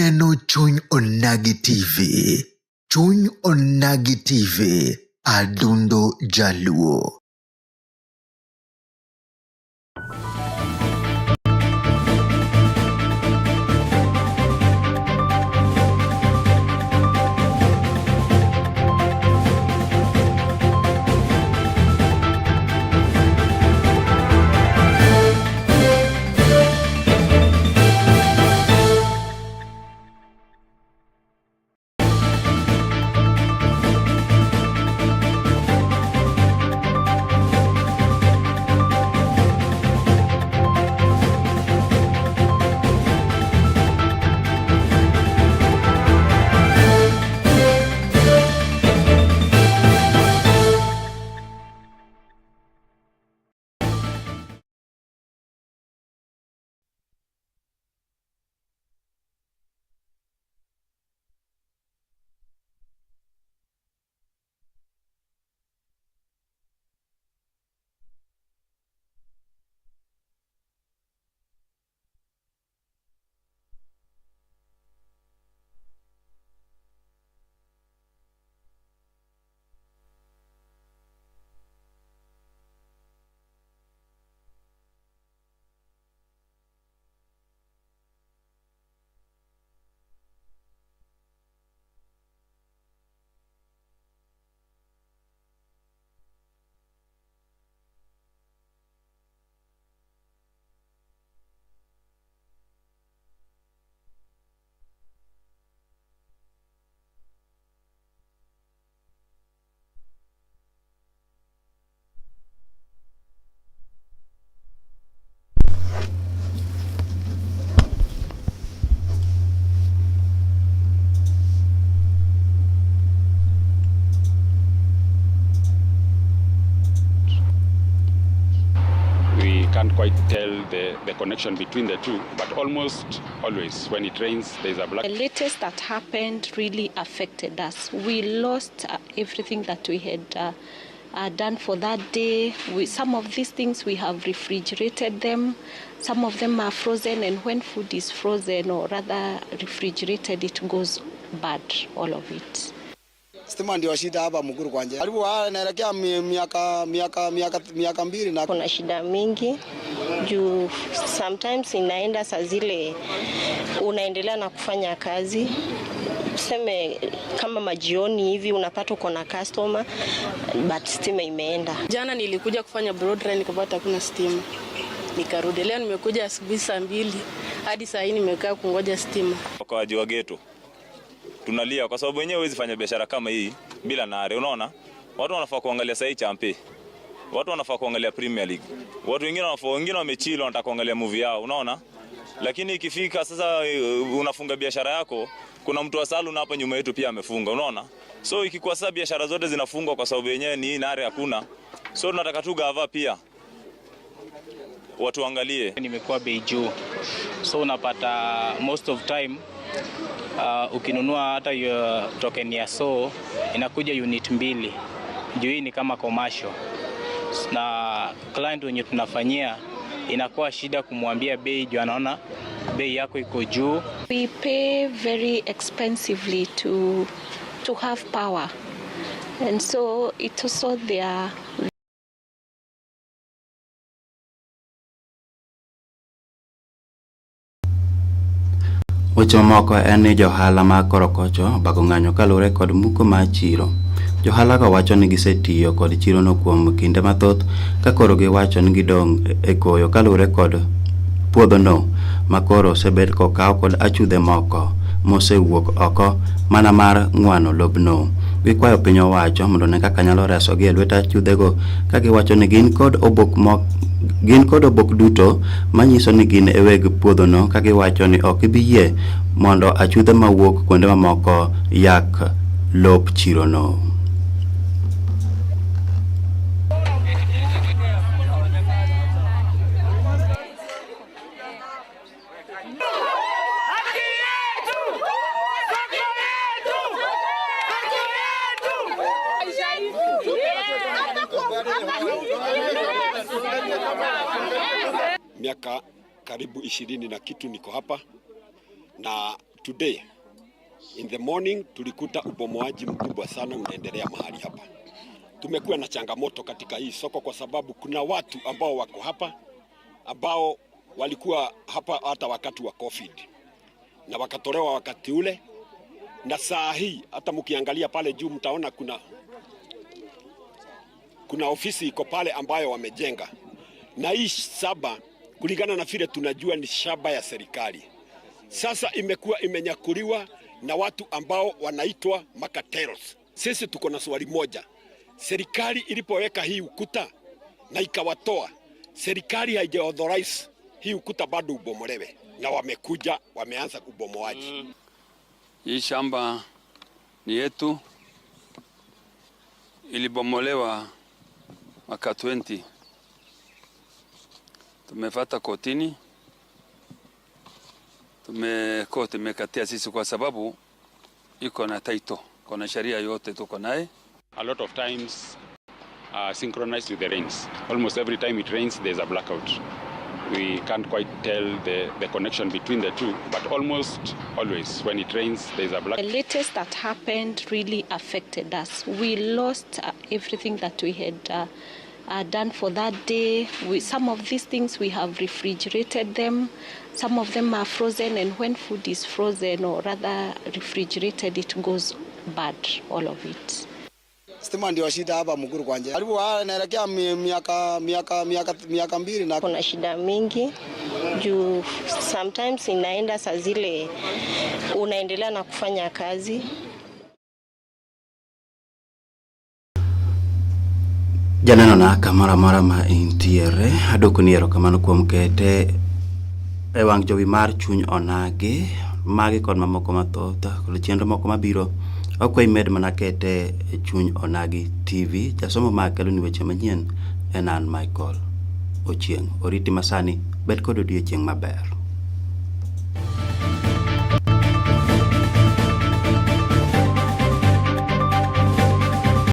Ineno Chuny Onagi TV. Chuny Onagi TV. Adundo Jaluo. We can't quite tell the connection between the two, but almost always when it rains, there's a black. The latest that happened really affected us. We lost everything that we had done for that day. Some of these things we have refrigerated them. Some of them are frozen, and when food is frozen or rather refrigerated, it goes bad, all of it. Stima ndio shida hapa Mukuru kwa Njenga. Karibu naelekea miaka 2 na kuna shida mingi juu sometimes inaenda saa zile unaendelea na kufanya kazi, tuseme kama majioni hivi unapata uko na customer but stima imeenda. Jana nilikuja kufanya broad run nikapata hakuna stima, nikarudi. Leo nimekuja asubuhi saa 2 hadi saa hii nimekaa kungoja stima. Wakaaji wa ghetto tunalia kwa sababu wenyewe huwezi fanya biashara kama hii bila nare. Unaona, watu wanafaa kuangalia sahii champe, watu wanafaa kuangalia Premier League, watu wengine wanafaa, wengine wamechill, wanataka kuangalia movie yao, unaona. Lakini ikifika sasa unafunga biashara yako, kuna mtu wa salon hapa nyuma yetu pia amefunga, unaona. So ikikuwa sasa biashara zote zinafungwa kwa sababu yenyewe ni hii nare hakuna. So tunataka tu gava pia watu waangalie. Nimekuwa bei juu, so unapata most of time ukinunua hata hiyo token ya so inakuja unit 2 juu hii ni kama commercial, na client wenye tunafanyia inakuwa shida kumwambia bei juu anaona bei yako iko juu. We pay very expensively to have power, and so it also their Weche mamoko en ni johala mag Korokocho obago ng'anyo kalure kod muko mar chiro. Johala go wacho ni gisetiyo kod chirono kuom kinde mathoth ka koro giwacho ni gidong' e koyo kalure kod puodhono makoro osebed kokaw kod achudhe moko mosewuok oko mana mar ng'wano lobno. Gikwayo piny owacho mondo one kaka nyalo resogi e lwet achudhego ka giwacho ni gin kod obok duto manyiso ni gin e weg puodhono ka giwacho ni ok gibi yie mondo achudhe mawuok kuonde mamoko yak lop chirono. Miaka karibu 20 na kitu niko hapa na Today in the morning tulikuta ubomoaji mkubwa sana unaendelea mahali hapa. Tumekuwa na changamoto katika hii soko kwa sababu kuna watu ambao wako hapa ambao walikuwa hapa hata wakati wa COVID na wakatolewa wakati ule, na saa hii hata mkiangalia pale juu mtaona kuna ofisi iko pale ambayo wamejenga, na hii shamba kulingana na vile tunajua ni shamba ya serikali. Sasa imekuwa imenyakuliwa na watu ambao wanaitwa macartels. Sisi tuko na swali moja, serikali ilipoweka hii ukuta na ikawatoa, serikali haija authorize hii ukuta bado ubomolewe, na wamekuja wameanza ubomoaji. Hii shamba ni yetu, ilibomolewa mwaka 20. Tumefata kotini, koti imekatia sisi kwa sababu iko na title, kuna sheria yote tuko naye. A lot of times synchronized with the rains. Almost every time it rains, there's a blackout. We can't quite tell the connection between the two, but almost always when it rains, there's a blackout. The latest that happened really affected us. We lost everything that we had done for that day. Some of these things we have refrigerated them. Some of them are frozen, and when food is frozen or rather refrigerated, it goes bad, all of it. Stima ndio shida hapa Mukuru kwa Njeri. Karibu naelekea miaka 2 na Kuna shida mingi juu sometimes inaenda saa zile unaendelea na kufanya kazi. Janeno na kamoro amora ma intiere, adwokoni erokamano kuom kete e wang' jowi mar Chuny Onagi, magi kod mamoko mathoth kod chenro moko mabiro. Akwayi med mana kete e Chuny Onagi TV. Jasomo ma keloni weche manyien en an Michael Ochieng'. Oriti masani, bed kod odiechieng' maber.